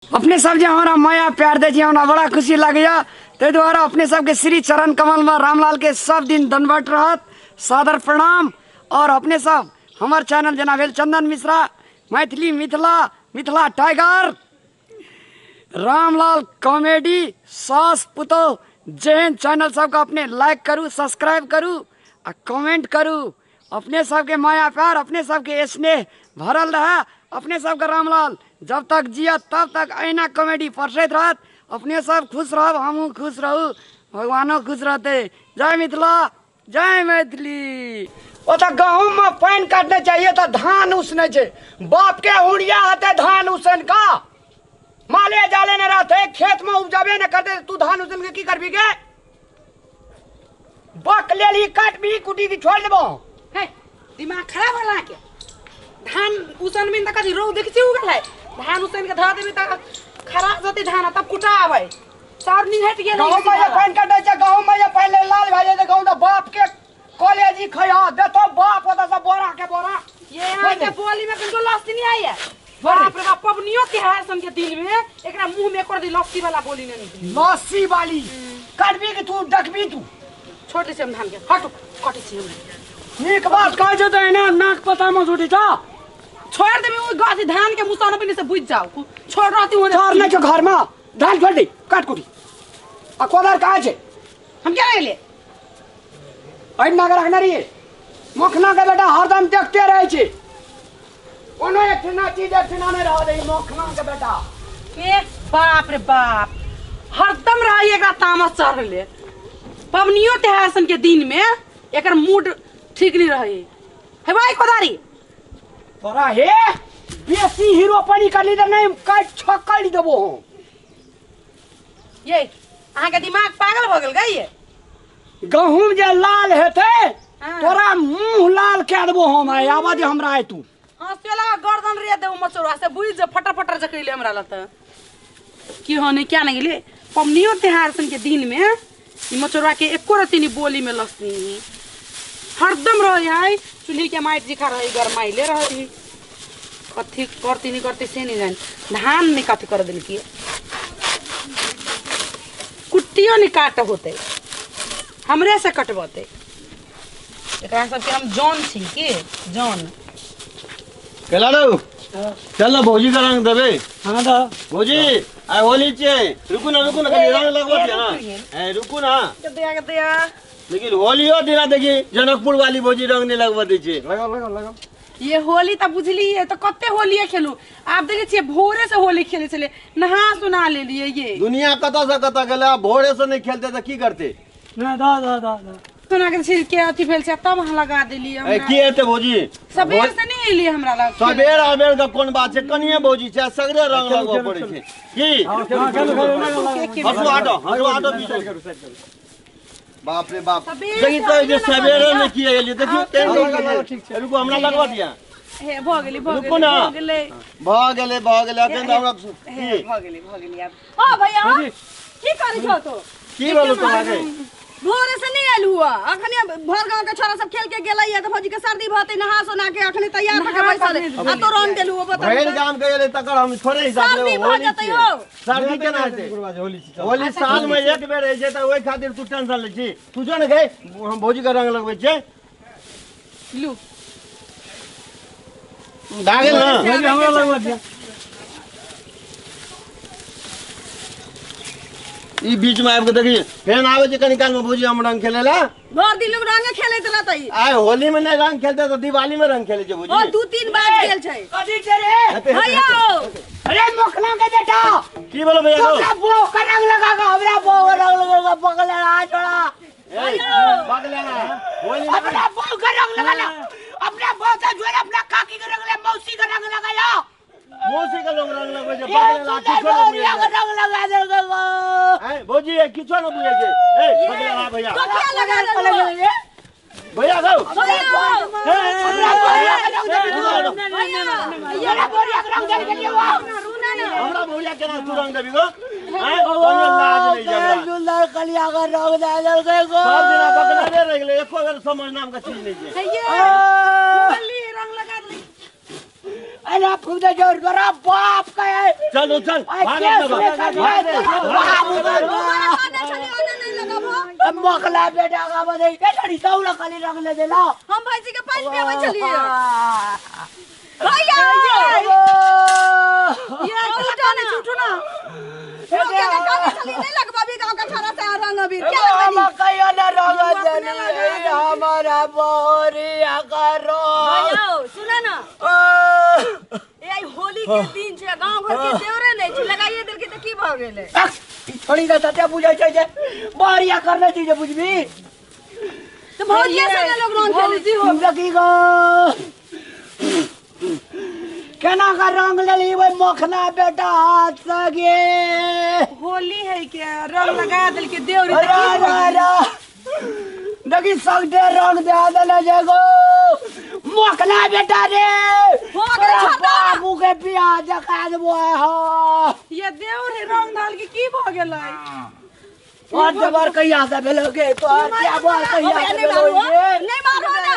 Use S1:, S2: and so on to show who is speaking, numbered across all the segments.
S1: अपने सब जे हमरा माया प्यार दै छी, हमरा बड़ा खुशी लागैया। ताहि दुआरे अपने सबके श्री चरण कमल में रामलाल के सब दिन दंडवत रहत, सादर प्रणाम। और अपने सब हमर चैनल जेना भेल चंदन मिश्रा मैथिली मिथिला, मिथिला टाइगर, रामलाल कॉमेडी, सास पुतोह जेहन चैनल सबके अपने लाइक करू, सब्सक्राइब करू आ कमेंट करू। अपने सबके माया प्यार, अपने सबके स्नेह भरल रहे। अपने सबके रामलाल जब तक जियत तब तक अहिना कॉमेडी परसैत रहत। अपने सब खुश रहब, हमहूँ खुश रहू, भगवानो खुश रहते। जय मिथिला, जय मैथिली। ओतऽ गहूँम में पानि काटने चाहिए तऽ धान उसने छै। बाप के हुड़िया हेतै धान उसन का, माले जाले ने रहते, खेत में उपजाबे ने करते, तू धान उसन के की करबी गे? बक लेली काटबी कुटी की छोड़ देबो।
S2: हे दिमाग खराब होला के, धान उसन में त कथी रौद देखै छी उगल है, धान उसन के धर देबी त खराब जते धान तब कुटा आबै, चाउर निहट गेल।
S1: गहूँम में जे पानि कटै छै, गहूँम में जे पानि लाल भए जाइ छै गहूँम, तऽ बाप के कॉलेजी खैह देतो बाप ओतऽ से बोरा के बोरा।
S2: ये यहाँ के बोली में किनको लस्सी नहीं आई है। बाप रे बाप, पबनियो त्योहार सन के दिन में एकरा मुंह में कर दी लस्सी वाला बोली नहीं निकली।
S1: लस्सी वाली कटबी कि तू डकबी? तू
S2: छोड़ दे हम धान के, हट कटे छी हम।
S1: नीक बात कहै छै तऽ एना नाक पता में छुटी छ।
S2: छोड़ देबी ओ गाछ धान के मुसान अपने से बुझ जाओ, छोड़ रहती हो।
S1: चार नहीं छौ घर में, धान छोड़ दे काट कुटी। आ कोदार कहाँ छै?
S2: हम क्या ले
S1: एहिना के रखने रहिए। मखना के बेटा हरदम देखते रहै छै, कोनो एकठिना चीज एकठिना नहि रहऽ दै मखना के बेटा।
S2: ए बाप रे बाप, हरदम रही एकरा तामस चढ़ले। पबनियो त्योहार सन के दिन में एकर मूड ठीक नहीं रही हे। भाई कोदारी
S1: तोरा हे बेसी हीरो पानी करली तऽ नहीं काट छक्कड़ देबो हम।
S2: ये अहाँ के दिमाग पागल भ गेल गई।
S1: गहूम जे लाल हेतै तोरा मुंह लाल कए देबो हम। आइ आबऽ दे हमरा आइ तू।
S2: हंसियो लगा गर्दन रे देबो मचोरा से बुझ जे फटर फटर जकैले हमरा लत की हो नहीं क्या नहीं गेले। पबनियो त्योहार सन के दिन में ई मचोरा के एको रत्ती नहीं बोली में लस्सी हरदम रहे है। चूल्ही के माटि जिखा रहे, गरमाइले रहे, कथी करती नहीं करती से नहीं जान। धान नहीं कथी कर देलकी, कुट्टियो नहीं काट होते, हमरे से कटबते। एकरा सबके हम जौन छी के जौन।
S3: केला रौ चल ना भौजी का रंग देबे।
S1: हाँ दा
S3: भौजी आइ होली छै, रुकू ना रुकू ना कनी रंग लगबो छै ना। ए रुकू ना
S2: दया के दया।
S3: लेकिन होलियो दिना देखी जनकपुर वाली भौजी रंग नहीं लगबा दै छै।
S4: लगाओ लगाओ लगाओ।
S2: ये होली त बुझलिए त कते होली खेलू। आप देखे छियै भोरे से होली खेले छले, नहा सुना लेलिए। ये
S3: दुनिया कतऽ से कतऽ गेलै, भोरे से नहीं खेलते त की करते?
S1: ना दा दा दा दा
S2: सुना के छिल के अथी भेल छै तब अहाँ लगा देलिए
S3: ए की हेतै भौजी?
S2: सबेर से नहीं एलिए हमरा लग।
S3: सबेर अबेर के कोन बात छै, कनिए भौजी छै सगरे रंग लगबऽ पड़ै छै की? हंसू हटो, हंसू हटो पीछे। बाप रे बाप, देखी कहै जे सबेरे ने की एलिए, देखियौ केहन। रुकू हमरा लगबऽ दिअ।
S2: हे भ गेलै भ गेलै भ गेलै
S3: भ गेलै भ गेलै अखन तऽ हमरा
S2: हे भ गेलै भ गेलै आब।
S5: ओ भैया की करै छौ तू?
S3: की भेलौ तोरा गे?
S5: भोरे से नहीं आयल हुआ, अखने भर गांव के छोरा सब खेल के गेलै त भौजी के सर्दी भते नहा सोना के अखने तैयार भ के बैसल आ तो रंग देलु हो बता।
S3: भरि गाम के एलै तकर हम थोड़े हिसाब
S5: लेबै। सर्दी भ जतै हो।
S3: सर्दी केना हेतै? होली साल में एक बेर होइ छै त ओहि खातिर तू टेंशन लै छी। तू जो ने गई, हम भौजी के रंग लगबै छियै।
S2: लू
S3: भए गेल ना?
S1: भौजी हमरा लगबऽ दिअ।
S3: ई बीच में आबि के देखी फेन आबै छै कनी काल में भौजी हम रंग खेले ला।
S5: भर दिन लोग रंग खेलैत रहतै।
S3: आइ होली में नहीं रंग खेलते तो दिवाली में रंग खेले छै भौजी।
S5: ओ 2-3 बार खेल छै।
S1: कथी छै रे?
S5: भैया
S1: अरे मोखना के बेटा
S3: की बोलो भैया?
S1: तोरा बो के रंग लगा के हमरा बो के रंग लगा के बगल आ छोड़ा।
S3: ए बगल आ होली
S1: अपना बो के रंग लगा ला, अपना बो के जोर अपना काकी के रंग ले, मौसी के रंग लगाया।
S3: मौसी के लोग रंग लगबै छै, बगल आ किछो न बुझै छै।
S1: रंग लगा देलकै गो।
S3: ए भौजी ए किछो न बुझै छै। ए बगल आ भैया।
S5: तो क्या लगा देलकै?
S3: भैया गौ।
S1: हमरा बोरिया के रंग देबी तू। हमरा बोरिया के रंग देबी के वो।
S3: हमरा बोरिया केना तू रंग देबी गो? हैं कोनो लाज नहीं छै हमरा।
S1: सुंदर कलिया के रंग दे देलकै गो।
S3: सब दिना बगले रहि गेलै, एको बेर समझ नाम के चीज नहीं छै।
S2: हे ये होली रंग लगा देलकै।
S1: अरे फूदे जोर तोरा बाप का है।
S3: चलो चल
S1: मखला बेटा का बदई के छड़ी सौला खाली रंग ले देला।
S5: हम भाईजी के पानी पियाबै छलिए भैया।
S2: ये उठो ना उठो ना
S5: नहीं लगवाबी गांव का छोरा से रंग अबीर क्या लगवाबी
S1: कहियो ना रंग देली हमारा बोरिया करो।
S5: भैया सुना ना ए होली के दिन छै गांव घर के देवरे नै छै लगाइए देल के त की भ गेलै।
S1: छोड़ी दा तते बुझै छै जे बोरिया करने छी जे बुझबी
S5: त भौजी संगे लोग रंग खेलै
S2: जी हो
S1: लगी गो केना का रंग लेली ओइ मखना बेटा हाथ सगे।
S2: होली है के रंग लगा देल के देवरी त की
S1: रा रा देखी सगटे रंग दे देले जेगो मखना बेटा रे
S5: हो गेल छोड़
S1: बाबू के बियाह देखा देबो हो।
S2: ये देवर है रंग डाल के की भ गेलै
S1: और जबर कहिया से भेलो के तोहर देवर कहिया से भेलो
S5: नहीं मारो ना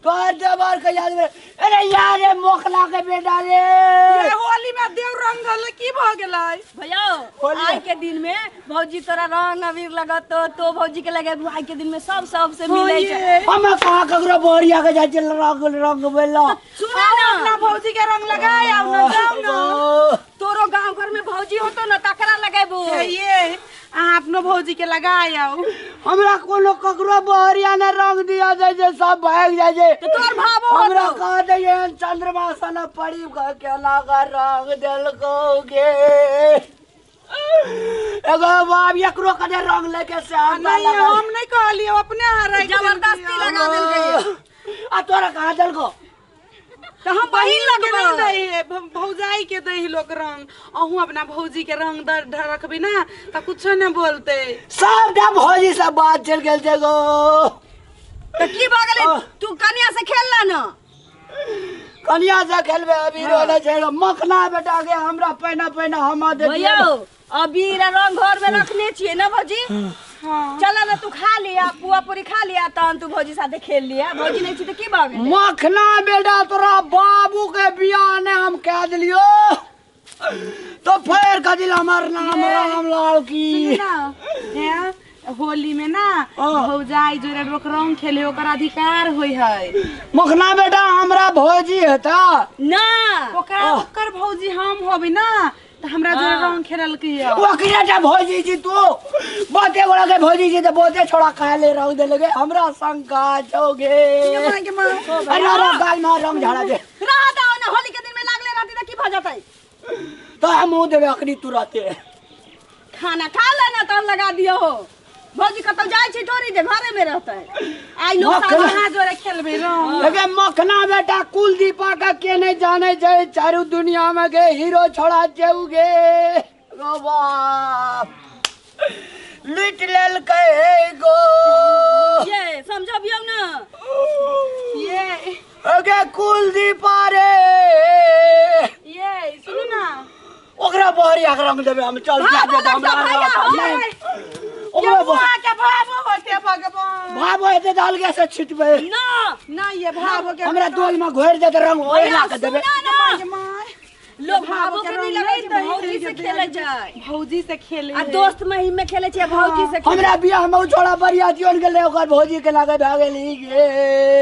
S1: तोहर देवर कहिया से। अरे यार रे मोखला के बेटा रे
S2: ये होली में देव रंग डाल की भ गेलै।
S5: भैया आई के दिन में भौजी तोरा रंग अबीर लगत तो भौजी के लगे आई के दिन में सब सब से मिलै छै।
S1: हम कहां ककरो बोरिया के जाइ छै रंग रंग बेला।
S5: सुना ना
S2: अपना भौजी के रंग लगाए आउ ना जाउ ना
S5: तोरो गांव घर में भौजी होतो ना तकरा लगेबो।
S2: ये अहाँ अपनो भौजी के लगाए आउ।
S1: हमरा कोनो ककरो बोरिया ने रंग दिया जाय छै सब भाग जाय छै
S5: तो तोर भावो
S1: हमरा कह दे चंद्रमा सन पड़ी केला का रंग देलको गे एगो बाप एकरो कने रंग लेके से
S2: नहीं हम नहीं कहलियो अपने हारे
S5: जबरदस्ती लगा देलकै।
S1: आ तोरा कहा देलको
S5: तो हम बहिन
S2: के नहीं दही है भौजाई के दही लोग रंग। अहूँ अपना भौजी के रंग दर रखबी ना त कुछो न बोलते।
S1: सबटा भौजी सब बात चल गेल छै गो।
S5: त की भ गेलै तू कन्या से खेलला ना
S1: कन्या से खेलबे अबीर वाला छै मखना बेटा के हमरा पहिना पहिना हम दे
S5: भैया। अबीर रंग घर में रखने छियै ना भौजी।
S2: हां
S5: चल ना तू खा लिया पुआ पूरी खा लिया तहन तू भौजी साथे खेल लिया। भौजी नहीं छी त की भ गेलै।
S1: मखना बेटा तोरा बाबू के बियाह ने हम कह दिलियो तो फेर कदिल हमर नाम रामलाल की।
S2: ना हैं होली में ना भौजाई जोरे लोग रंग खेले ओकर अधिकार होय है।
S1: मखना बेटा हमरा भौजी हेता
S5: ना
S2: ओकरा ओकर भौजी हम होबी ना त हमरा जोरे रंग खेलल के है।
S1: ओकरे टा भौजी जी तू बहुते गोड़ा के भौजी जी त बहुते छोड़ा खा ले रंग दे लगे हमरा संग का छौगे। अरे अरे गाल में रंग झाड़ा दे
S5: रह दाओ ना होली के दिन में लागले रहती त की भ जतै
S1: तो हम देबे अखनी तुरते
S5: खाना खा लेना तब लगा दियो हो। भौजी कतौ जाइ छै थोड़ी जे घरे में रहतै आई लोग
S2: अहाँ जोरे खेलबे रंग।
S1: अगे मखना बेटा कुलदीपा का के नहीं जाने छै चारू दुनिया में के हीरो छोड़ा चौगे गो बाप लूट लेलकै गो।
S5: ये समझबियौ ना
S2: ये
S1: अगे कुलदीपा रे
S2: ये सुनू ना
S1: ओकरा बहरिया के रंग देबे हम चल जा हमरा
S2: ओकरा बुआ के भावो होते भगवान
S1: भावो हेते दाल के से छिटबे
S5: ना
S2: ना ये भावो के
S1: हमरा दोल में घोर देते रंग ओइला के देबे
S5: लोग भावो के नहीं लगै छै भौजी से खेले जाय
S2: भौजी से खेले
S5: आ दोस्त में में खेले छै भौजी से।
S1: हमरा बियाह में छोड़ा बरिया दियोन गेलै ओकर भौजी के लागे भए गेली गे।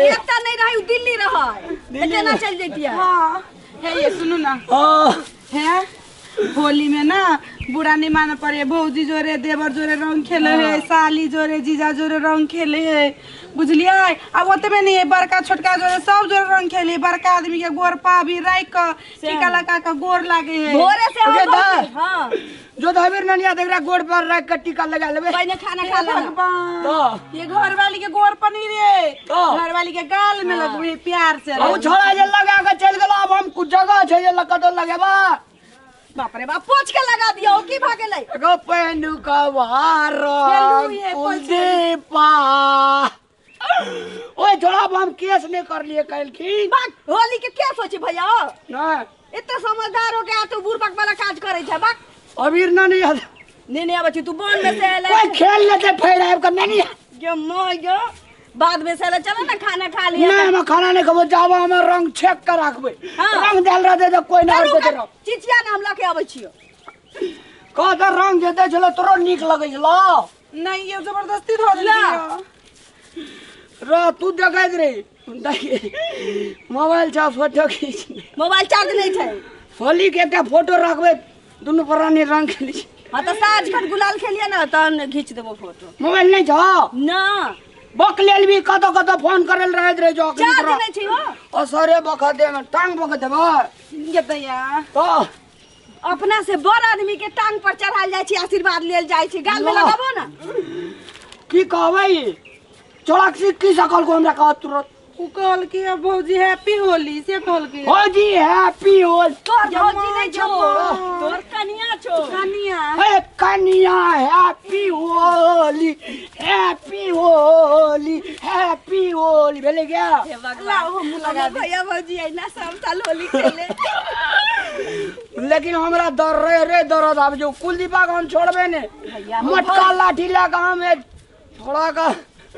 S5: एकटा नहीं रहै उ दिल्ली रहै त केना चल जैतियै।
S2: हां हे ये सुनू ना
S1: हां
S2: हैं होली में ना बुरा नहीं माने पड़े भौजी जोरे देवर जोरे रंग खेले है साली जोरे जीजा जोरे रंग खेले है बुझलिए। अब ओतबे नहीं है बड़का छोटका जोरे सब जोरे रंग खेले बड़का आदमी के गोर पाबी राख के टीका लगा के गोर लागे है
S5: भोरे से हम। हां
S1: जो धबीर ननिया देखरा गोड़ पर राख के टीका लगा लेबे
S5: पहिने खाना खा ले
S2: भगवान। ये घर वाली के गोर पर नहीं रे घर वाली के गाल में लगबे प्यार से।
S1: ओ छोड़ा जे लगा के चल गेलो अब हम कुछ जगह छै जे कतो लगेबा।
S5: बाप रे बाप पोछ के लगा दियो की भ गेलै
S1: एगो पेनु कवार कुलदीपा। ओए छोड़ा हम केस नहीं कर लिए कहलखिन।
S5: बाक होली के केस होइ छै भैया
S1: ना
S5: एते समझदार हो के आ तू बुढ़बक वाला काज करै छै बाक
S1: अबीर ना नहीं
S5: नहीं नहीं आबै छै तू बन में से एलै
S1: कोई खेल लेते फेर आब के नहीं
S5: गे my गे बाद में साला चलो ना खाना खा लिया।
S1: नहीं हम खाना नहीं खबो, जाबो हम रंग चेक कर राखबे। रंग देल रहते तो कोई ना आबे रंग।
S5: चिचिया ना हम लके आबै छियो।
S1: कह त रंग जे दै छलो तोरो नीक लगै छलो।
S2: नहीं ये जबरदस्ती धो देलियो।
S1: र तू देखैत रही। मोबाइल छ फोटो खींच।
S5: मोबाइल चार्ज नहीं छै।
S1: होली के एकटा फोटो राखबे दुनू प्राणी रंग खेली।
S5: हां त साँझ खन गुलाल खेलिए ना तहन घीच देबो फोटो।
S1: मोबाइल नहीं छ
S5: ना।
S1: बक लेल भी कतो कतो फोन करल रहत रहे जो
S5: चार्ज नहीं छै हो।
S1: असरे बक दे में टांग बक देबो।
S2: ये दैया
S1: तो
S5: अपना से बड़ आदमी के टांग पर चढ़ाल जाय छै, आशीर्वाद लेल जाय छै, गाल में लगाबो ना।
S1: की कहबै चोड़क से की सकल को हमरा कहत तुरंत।
S2: उ कहल कि भौजी हैप्पी होली से कहल कि
S1: भौजी हैप्पी होली।
S5: तोर भौजी नहीं छो, तोर कनिया छो।
S2: कनिया
S1: हे कनिया happy Holi happy Holi happy Holi भेले क्या?
S5: हे भगवान हम लगा दे भैया भौजी ऐना सब साल होली खेले।
S1: लेकिन हमरा डर रे रे दर्द आब जो कुलदीपा के हम छोड़बे ने। मटका लाठी लगा हम थोड़ा का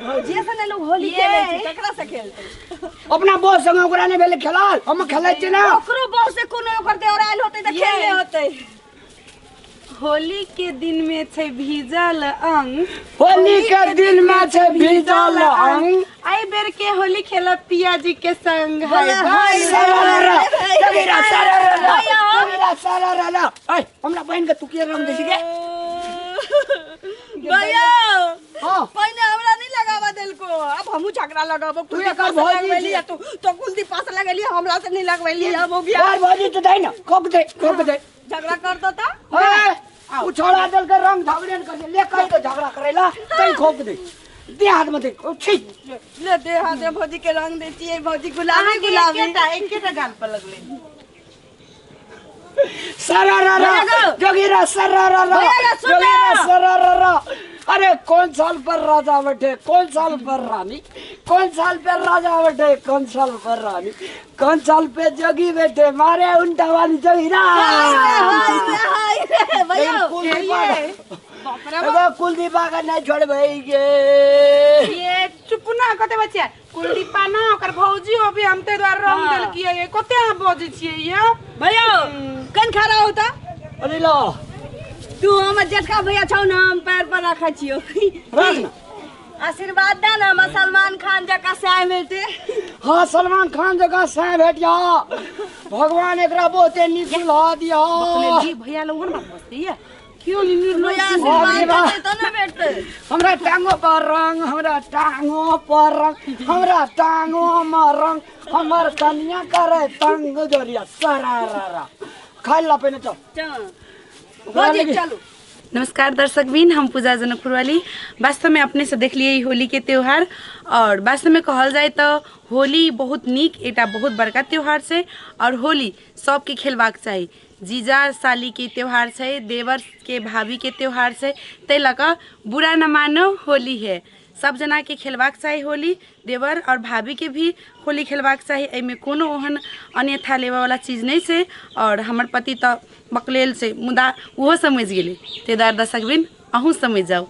S5: भौजी से ने लोग होली खेले छै, केकरा से खेलते?
S1: अपना बॉस संगे ओकरा ने भेले खेलाल, हम खेलै छी ना।
S5: ओकरो बॉस से कोनो ओकर देवर आयल होते त खेलले होते।
S2: होली के दिन में छै भीजल अंग,
S1: होली के दिन में छै भीजल अंग,
S2: आई बेर के होली खेलब पिया जी के संग। हाय
S1: भाई हमरा बहन के तू के रंग दे छी के
S5: भैया? हां पहिने हमरा नहीं लगावा देलको, अब हमहू झगड़ा लगाबो।
S1: तू एकर भौजी
S5: तू तो कुलदीप पास लगेली, हमरा से नहीं लगवेली। अब हो गया
S1: और भौजी तो दे ना, कोक दे कोक दे
S5: झगड़ा कर दो त।
S1: ए उ छोड़ा देल के रंग झगड़े न कर ले, कहि तो झगड़ा करेला तई खोक दे दे हाथ में दे छी
S5: ले दे हाथ में भौजी के रंग दे छियै। भौजी गुलाबी गुलाबी
S2: एकेटा एकेटा गाल पर लगले।
S1: सरारा जोगीरा सरारा जोगीरा सरारा। अरे कौन साल पर राजा बैठे कौन साल पर रानी, कौन साल पर राजा बैठे कौन साल पर रानी, कौन साल पे जोगी बैठे मारे उनटा वाली जोगीरा। कुलदीपा का नहीं छोड़ भाई के
S2: ये चुप ना कते बच्चा कुलदीपा ना ओकर भौजी हो भी हम ते द्वार रंग देल किए कते अहाँ बजै छियै ये
S5: भैया कन खड़ा होता।
S1: अरे लो
S5: तू हमर जेठका भैया छौ ना, हम पैर पर रखै छियौ।
S1: रख ना
S5: आशीर्वाद दे ना, हम सलमान खान जकाँ साय मिलते।
S1: हाँ सलमान खान जकाँ साय भेट जा, भगवान एकरा बहुते नीक सुलहा दिया।
S2: भैया लोग बात बजती है क्यों
S5: भैया आशीर्वाद देते तो ना भेटते।
S1: हमरा टांगो पर रंग, हमरा टांगो पर रंग, हमरा टांगो में रंग, हमर कनिया करे तंग जोरिया सरारा। खाइ ला पहिने चल
S5: चल भौजी चलू।
S2: नमस्कार दर्शकबिन, हम पूजा जनकपुर वाली। वास्तव में अपने से देख लिए होली के त्यौहार, और वास्तव में कहल जाए तो होली बहुत नीक एकटा बहुत बड़का त्यौहार छै और होली सबके खेलबाक चाही। जीजा साली के त्यौहार छै, देवर के भाभी के त्यौहार छै, ताहि लऽ कऽ बुरा न मानो होली है। सब जना के खेलबाक चाही होली, देवर और भाभी के भी होली खेलबाक चाही। एहिमे कोनो ओहन अन्यथा लेबऽवला चीज नहि छै। और हमर पति तऽ बकलेल छै, मुदा ओहो समझि गेलै। ताहि दुआरे दर्शकबिन अहूँ समझि जाउ।